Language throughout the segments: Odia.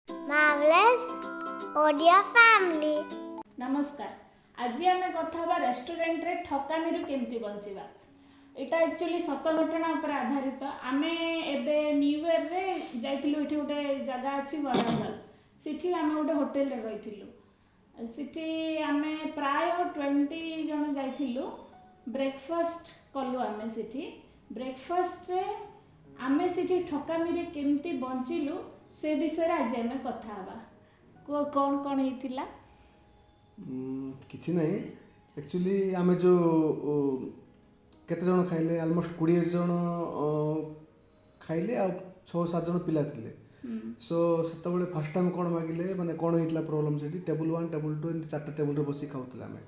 Marvelous Odia Family. ନମସ୍କାର। ଆଜି ଆମେ କଥା ହେବା ରେଷ୍ଟୁରାଣ୍ଟରେ ଠକାମିରୁ କେମିତି ବଞ୍ଚିବା। ଏଇଟା ଆକ୍ଚୁଆଲି ସତ ଘଟଣା ଉପରେ ଆଧାରିତ। ଆମେ ଏବେ ନ୍ୟୁ ଇୟର୍ରେ ଯାଇଥିଲୁ। ଏଠି ଗୋଟେ ଜାଗା ଅଛି ୱାରାଙ୍ଗଲ, ସେଠି ଆମେ ଗୋଟେ ହୋଟେଲରେ ରହିଥିଲୁ। ସେଠି ଆମେ ପ୍ରାୟ 20 ଜଣ ଯାଇଥିଲୁ। ବ୍ରେକଫାଷ୍ଟ କଲୁ ଆମେ ସେଠି। ବ୍ରେକଫାଷ୍ଟରେ ଆମେ ସେଠି ଠକାମିରେ କେମିତି ବଞ୍ଚିଲୁ, ସେ ବିଷୟରେ ଆଜି ଆମେ କଥା ହେବା। କୁହ, କ'ଣ କ'ଣ ହେଇଥିଲା? କିଛି ନାହିଁ, ଆକ୍ଚୁଆଲି ଆମେ ଯେଉଁ କେତେ ଜଣ ଖାଇଲେ, ଅଲମୋଷ୍ଟ 20 ଜଣ ଖାଇଲେ ଆଉ 6-7 ଜଣ ପିଲା ଥିଲେ। ସୋ ସେତେବେଳେ ଫାର୍ଷ୍ଟ ଟାଇମ୍ କ'ଣ ମାଗିଲେ, ମାନେ କ'ଣ ହେଇଥିଲା ପ୍ରୋବ୍ଲେମ୍ ସେଠି, ଟେବୁଲ୍ 1, ଟେବୁଲ୍ 2, ଏମିତି ଚାରିଟା ଟେବୁଲ୍ରେ ବସିକି ଖାଉଥିଲେ ଆମେ।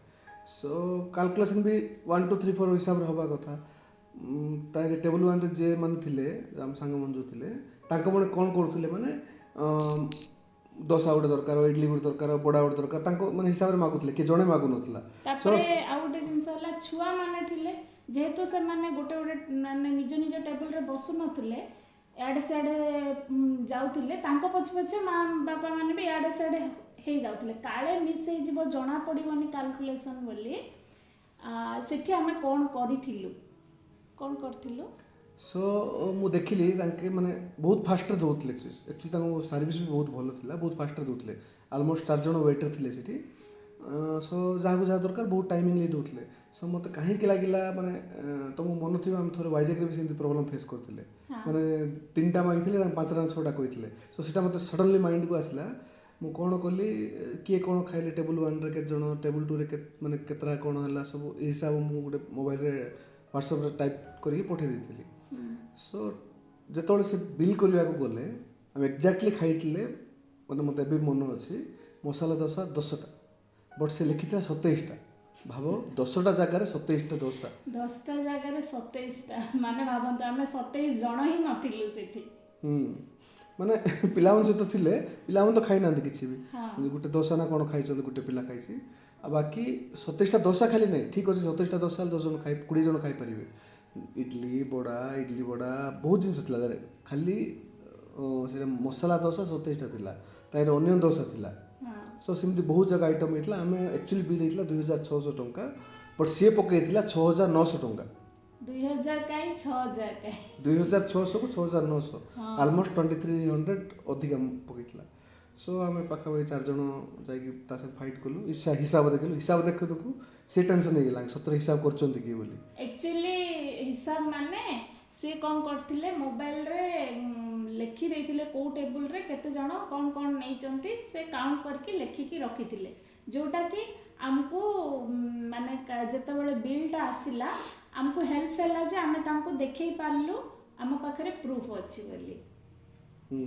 ସୋ କାଲକୁଲେସନ୍ ବି 1, 2, 3, 4 ହିସାବରେ ହେବା କଥା। ତାହିଁରେ ଟେବୁଲ୍ 1ରେ ଯିଏ ମାନେ ଥିଲେ, ଆମ ସାଙ୍ଗମାନେ ଯେଉଁ ଥିଲେ, ତାଙ୍କ ମାନେ କ'ଣ କରୁଥିଲେ, ମାନେ ଦୋସା ଗୋଟେ ଦରକାର, ଇଡଲି ଗୋଟେ ଦରକାର, ବଡ଼ା ଗୋଟେ ଦରକାର, ତାଙ୍କ ମାନେ ହିସାବରେ ମାଗୁଥିଲେ, କିଏ ଜଣେ ମାଗୁନଥିଲା। ତାପରେ ଆଉ ଗୋଟେ ଜିନିଷ ହେଲା, ଛୁଆମାନେ ଥିଲେ ଯେହେତୁ, ସେମାନେ ଗୋଟେ ଗୋଟେ ମାନେ ନିଜ ନିଜ ଟେବୁଲରେ ବସୁନଥିଲେ, ଇଆଡ଼େ ସିଆଡ଼େ ଯାଉଥିଲେ। ତାଙ୍କ ପଛେ ପଛେ ମା ବାପା ମାନେ ବି ଇଆଡ଼େ ସିଆଡ଼େ ହେଇଯାଉଥିଲେ, କାଳେ ମିସ୍ ହେଇଯିବ, ଜଣା ପଡ଼ିବନି କାଲକୁଲେସନ୍ ବୋଲି। ସେଠି ଆମେ କ'ଣ କରିଥିଲୁ? ସୋ ମୁଁ ଦେଖିଲି ତାଙ୍କେ ମାନେ ବହୁତ ଫାଷ୍ଟରେ ଦେଉଥିଲେ। ଆକ୍ଚୁଆଲି ତାଙ୍କ ସର୍ଭିସ୍ ବି ବହୁତ ଭଲ ଥିଲା, ବହୁତ ଫାଷ୍ଟରେ ଦେଉଥିଲେ। ଅଲମୋଷ୍ଟ ଚାରି ଜଣ ୱେଟର୍ ଥିଲେ ସେଠି। ସୋ ଯାହାକୁ ଯାହା ଦରକାର ବହୁତ ଟାଇମିଂଲି ଦେଉଥିଲେ। ସୋ ମୋତେ କାହିଁକି ଲାଗିଲା, ମାନେ ତମକୁ ମନ ଥିବ, ଆମେ ଥରେ ୱାଇଜାକ୍ରେ ବି ସେମିତି ପ୍ରୋବ୍ଲେମ୍ ଫେସ୍ କରିଥିଲେ। ମାନେ ତିନିଟା ମାଗିଥିଲେ, ତାଙ୍କେ ପାଞ୍ଚଟା ନା ଛଅଟା କହିଥିଲେ। ସୋ ସେଇଟା ମୋତେ ସଡନଲି ମାଇଣ୍ଡକୁ ଆସିଲା। ମୁଁ କ'ଣ କଲି, କିଏ କ'ଣ ଖାଇଲେ, ଟେବୁଲ୍ 1ରେ କେତେ ଜଣ, ଟେବୁଲ୍ 2ରେ ମାନେ କେତେଟା କ'ଣ ହେଲା, ସବୁ ଏ ହିସାବ ମୁଁ ଗୋଟେ ମୋବାଇଲରେ ହ୍ୱାଟ୍ସଆପ୍ରେ ଟାଇପ୍ କରିକି ପଠାଇ ଦେଇଥିଲି। ସୋ ଯେତେବେଳେ ସେ ବିଲ୍ କରିବାକୁ ଗଲେ, ଆମେ ଏକ୍ଜାକ୍ଟଲି ଖାଇଥିଲେ, ମାନେ ମୋତେ ଏବେ ବି ମନେ ଅଛି, ମସଲା ଦୋସା 10ଟା, ବଟ୍ ସେ ଲେଖିଥିଲା 27ଟା। ଭାବ, 10ଟା ଜାଗାରେ 27ଟା ଦୋସା। 10ଟା ଜାଗାରେ 27ଟା, ମାନେ ଭାବନ୍ତୁ, ଆମେ 27 ଜଣ ହିଁ ନଥିଲୁ ସେଠି। ମାନେ ପିଲାମାନେ ସହିତ ଥିଲେ, ପିଲାମାନେ ତ ଖାଇନାହାନ୍ତି କିଛି ବି। ଗୋଟେ ଦୋସା ନା କ'ଣ ଖାଇଛନ୍ତି, ଗୋଟେ ପିଲା ଖାଇଛି। ଆଉ ବାକି 27ଟା ଦୋସା ଖାଲି ନାହିଁ, ଠିକ୍ ଅଛି, 27ଟା ଦୋସା ହେଲେ 10 ଜଣ ଖାଇ, 20 ଜଣ ଖାଇପାରିବେ। ଇଡଲି ବଡ଼ା, ଇଡଲି ବଡ଼ା, ବହୁତ ଜିନିଷ ଥିଲା ତାରେ। ଖାଲି ସେଇଟା ମସଲା ଦୋସା 27ଟା ଥିଲା, ତାହିଁରେ ଅନିଅନ୍ ଦୋସା ଥିଲା। ସୋ ସେମିତି ବହୁତ ଜାଗା ଆଇଟମ୍ ହେଇଥିଲା। ଆମେ ଆକ୍ଚୁଆଲି ବିଲ୍ ହେଇଥିଲା 2600 ଟଙ୍କା, ବଟ୍ ସିଏ ପକେଇଥିଲା 6900 ଟଙ୍କା। 2000 କାହିଁ, 6000 କାହିଁ? 2600କୁ 6900, ଆଲମୋଷ୍ଟ 2300 ଅଧିକା ପକେଇଥିଲା। ସୋ ଆମେ ପାଖାପାଖି ଚାରି ଜଣ ଯାଇକି ତା ସାଙ୍ଗେ ଫାଇଟ୍ କଲୁ। ହିସାବ ଦେଖିଲୁ। ହିସାବ ଦେଖୁ ଦେଖୁ ସେ ଟେନସନ୍ ହେଇଗଲା, ସତରେ ହିସାବ କରୁଛନ୍ତି କି ବୋଲି। ଆକ୍ଚୁଆଲି ହିସାବ ମାନେ ସେ କ'ଣ କରିଥିଲେ, ମୋବାଇଲରେ ଲେଖି ଦେଇଥିଲେ କେଉଁ ଟେବୁଲରେ କେତେ ଜଣ କ'ଣ କ'ଣ ନେଇଛନ୍ତି। ସେ କାଉଣ୍ଟ କରିକି ଲେଖିକି ରଖିଥିଲେ, ଯେଉଁଟାକି ଆମକୁ ମାନେ ଯେତେବେଳେ ବିଲ୍ଟା ଆସିଲା, ଆମକୁ ହେଲ୍ପ ହେଲା ଯେ ଆମେ ତାଙ୍କୁ ଦେଖେଇ ପାରିଲୁ ଆମ ପାଖରେ ପ୍ରୁଫ୍ ଅଛି ବୋଲି।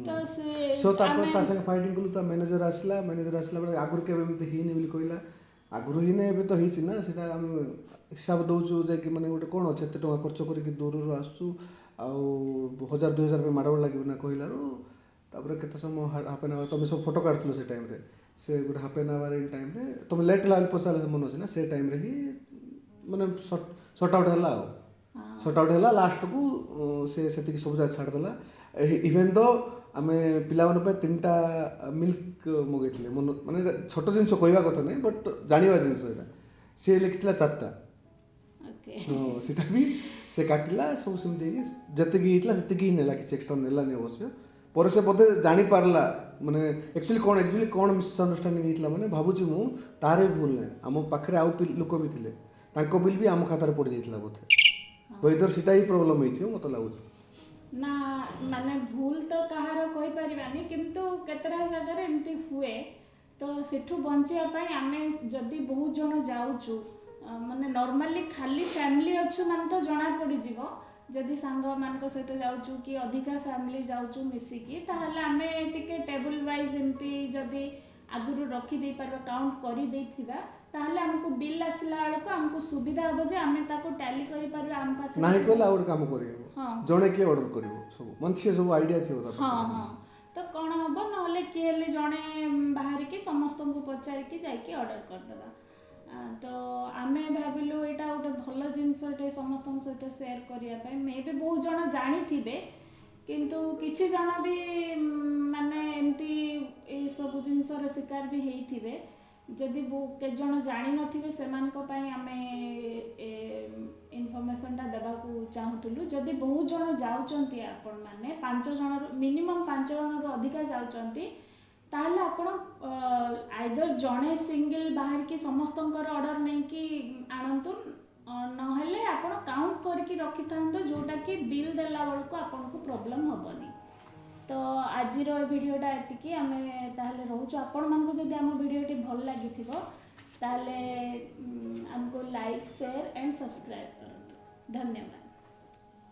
ତ ସେ ସୋ ତାପରେ ଆମେ ତା ସାଙ୍ଗେ ଫାଇଟିଂ କଲୁ। ତା ମ୍ୟାନେଜର ଆସିଲା। ମ୍ୟାନେଜର ଆସିଲା ବେଳେ ଆଗରୁ କେବେ ଏମିତି ହେଇନି ବୋଲି କହିଲା। ଆଗରୁ ହେଇନି, ଏବେ ତ ହେଇଛି ନା, ସେଇଟା ଆମେ ହିସାବ ଦେଉଛୁ ଯାଇକି। ମାନେ ଗୋଟେ କ'ଣ ଅଛି, ଏତେ ଟଙ୍କା ଖର୍ଚ୍ଚ କରିକି ଦୂରରୁ ଆସୁଛୁ, ଆଉ 1000 2000 ପାଇଁ ମାଡ଼ଗୋଳ ଲାଗିବ ନା କହିଲାରୁ, ତାପରେ କେତେ ସମୟ, ହାଫ୍ ଆନ୍ ଆୱାର, ତମେ ସବୁ ଫଟୋ କାଢ଼ୁଥିଲ ସେ ଟାଇମ୍ରେ। ସେ ଗୋଟେ ହାଫ୍ ଆନ୍ ଆୱାର ଏଇ ଟାଇମ୍ରେ ତମେ ଲେଟ୍ ହେଲା ବୋଲି ପଚାରିଲେ, ମନେ ଅଛି ନା? ସେ ଟାଇମ୍ରେ ହିଁ ମାନେ ସର୍ଟ ଆଉଟ୍ ହେଲା। ଆଉ ସର୍ଟ ଆଉଟ୍ ହେଲା, ଲାଷ୍ଟକୁ ସେ ସେତିକି ସବୁ ଯାକ ଛାଡ଼ିଦେଲା। ଇଭେନ୍ ଦ ଆମେ ପିଲାମାନଙ୍କ ପାଇଁ ତିନିଟା ମିଲ୍କ ମଗେଇଥିଲେ। ମନ ମାନେ ଏଇଟା ଛୋଟ ଜିନିଷ, କହିବା କଥା ନାହିଁ, ବଟ୍ ଜାଣିବା ଜିନିଷ ଏଇଟା। ସିଏ ଲେଖିଥିଲା ଚାରିଟା। ହଁ, ସେଇଟା ବି ସେ କାଟିଲା। ସବୁ ସେମିତି ହେଇକି ଯେତିକି ହେଇଥିଲା ସେତିକି ହିଁ ନେଲା, କିଛି ଏକ୍ସଟ୍ରା ନେଲାନି। ଅବଶ୍ୟ ପରେ ସେ ବୋଧେ ଜାଣିପାରିଲା, ମାନେ ଆକ୍ଚୁଆଲି କ'ଣ ମିସ୍ଅଣ୍ଡରଷ୍ଟାଣ୍ଡିଂ ହେଇଥିଲା, ମାନେ ଭାବୁଛି ମୁଁ ତାର ବି ଭୁଲ ନାହିଁ। ଆମ ପାଖରେ ଆଉ ଲୋକ ବି ଥିଲେ, ତାଙ୍କ ବିଲ୍ ବି ଆମ ଖାତାରେ ପଡ଼ିଯାଇଥିଲା ବୋଧେ। ୱେଦର ସେଇଟା ହିଁ ପ୍ରୋବ୍ଲେମ୍ ହେଇଥିବ ମୋତେ ଲାଗୁଛି। ନା, ମାନେ ଭୁଲ ତ କାହାର କହିପାରିବାନି, କିନ୍ତୁ କେତେଟା ଜାଗାରେ ଏମିତି ହୁଏ। ତ ସେଠୁ ବଞ୍ଚିବା ପାଇଁ ଆମେ ଯଦି ବହୁତ ଜଣ ଯାଉଛୁ, ମାନେ ନର୍ମାଲି ଖାଲି ଫ୍ୟାମିଲି ଅଛୁ ମାନେ ତ ଜଣା ପଡ଼ିଯିବ। ଯଦି ସାଙ୍ଗମାନଙ୍କ ସହିତ ଯାଉଛୁ କି ଅଧିକା ଫ୍ୟାମିଲି ଯାଉଛୁ ମିଶିକି, ତାହେଲେ ଆମେ ଟିକେ ଟେବୁଲ୍ ୱାଇଜ୍ ଏମିତି ଯଦି ଆଗରୁ ରଖିଦେଇପାରିବା, କାଉଣ୍ଟ କରିଦେଇଥିବା, ତାହେଲେ ଆମକୁ ବିଲ୍ ଆସିଲା ବେଳକୁ ଆମକୁ ସୁବିଧା ହେବ ଯେ ଆମେ ତାକୁ ଟାଲି କରିପାରିବା ଆମ ପାଖରେ। ନାହିଁ କହିଲେ ଆଉ ଗୋଟେ କାମ କରିହେବ। ଜଣେ କିଏ ଅର୍ଡର କରିବ ସବୁ, ମାନେ ସିଏ ସବୁ ଆଇଡ଼ିଆ ଥିବ ତା ପାଖରେ। ହଁ, ତ କ'ଣ ହବ, ନହେଲେ କିଏ ହେଲେ ଜଣେ ବାହାରିକି ସମସ୍ତଙ୍କୁ ପଚାରିକି ଯାଇକି ଅର୍ଡ଼ର କରିଦେବା। ତ ଆମେ ଭାବିଲୁ ଏଇଟା ଗୋଟେ ଭଲ ଜିନିଷଟେ ସମସ୍ତଙ୍କ ସହିତ ସେୟାର କରିବା ପାଇଁ। ମେ ବି ବହୁତ ଜଣ ଜାଣିଥିବେ, କିନ୍ତୁ କିଛି ଜଣ ବି ମାନେ ଏମିତି ଜିନିଷର ଶିକାର ବି ହେଇଥିବେ। ଯଦି କେତେ ଜଣ ଜାଣିନଥିବେ, ସେମାନଙ୍କ ପାଇଁ ଆମେ ଏ ଇନଫର୍ମେସନଟା ଦେବାକୁ ଚାହୁଁଥିଲୁ। ଯଦି ବହୁତ ଜଣ ଯାଉଛନ୍ତି ଆପଣମାନେ, 5 ଜଣରୁ, ମିନିମମ୍ 5 ଜଣରୁ ଅଧିକା ଯାଉଛନ୍ତି, ତାହେଲେ ଆପଣ ଆଇଦର ଜଣେ ସିଙ୍ଗଲ ବାହାରିକି ସମସ୍ତଙ୍କର ଅର୍ଡ଼ର ନେଇକି ଆଣନ୍ତୁ, ନହେଲେ ଆପଣ କାଉଣ୍ଟ କରିକି ରଖିଥାନ୍ତୁ, ଯେଉଁଟାକି ବିଲ୍ ଦେଲା ବେଳକୁ ଆପଣଙ୍କୁ ପ୍ରୋବ୍ଲେମ୍ ହେବନି। ତ ଆଜିର ଏ ଭିଡ଼ିଓଟା ଏତିକି। ଆମେ ତାହେଲେ ରହୁଛୁ। ଆପଣମାନଙ୍କୁ ଯଦି ଆମ ଭିଡ଼ିଓଟି ଭଲ ଲାଗିଥିବ, ତାହେଲେ ଆମକୁ ଲାଇକ୍, ସେୟାର ଆଣ୍ଡ ସବସ୍କ୍ରାଇବ୍ କରନ୍ତୁ। ଧନ୍ୟବାଦ।